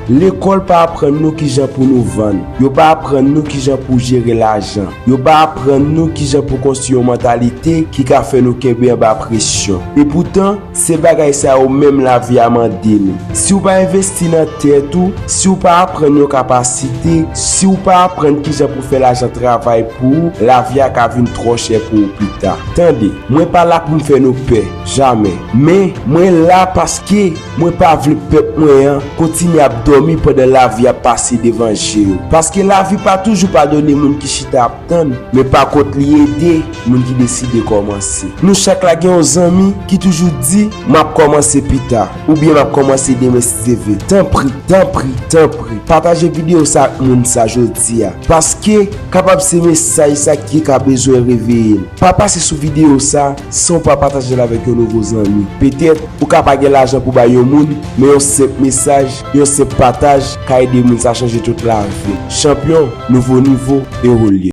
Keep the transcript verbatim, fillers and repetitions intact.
Lekòl pa aprann nou kijan pou nou vann. Yo pa aprann nou kijan pou jere lajan. Yo pa aprann nou kijan pou konstwi yon mantalite ki ka fè nou kenbe anba presyon. Epoutan, se bagay sa yo menm lavi a mande nou. Si w pa envesti nan tèt ou, si w pa aprann yon kapasite, si w pa aprann kijan pou fè lajan travay pou ou, lavi a ka vin twò chè pou ou pita. Tande, mwen pa la pou m fè nou pè, jamè. Men, mwen la paske mwen pa vle pèp mwen an kontinye ap dòmi pandan lavi ap pase devan je yo. Paske lavi pa toujou padone moun ki chita ap tann, men pa kont li ede moun ki deside kòmanse. Nou chak la gen yon zanmi ki toujou di, "M ap kòmanse pita," oubyen, "M ap kòmanse demen si Dye vle." Tanpri, tanpri, tanpri, pataje videyo sa ak moun sa jodi a. Paske, kapab se mesaj sa ki ka bezwen reveye l. Pa pase sou videyo sa san w pa pataje l avèk yon nouvo zanmi. Petèt, ou ka pa gen lajan pou bay yon moun, men yon senp mesaj, yon senp pataj ka ede moun sa chanje tout lavi. Chanpyon, nouvo nivo, Ewolie.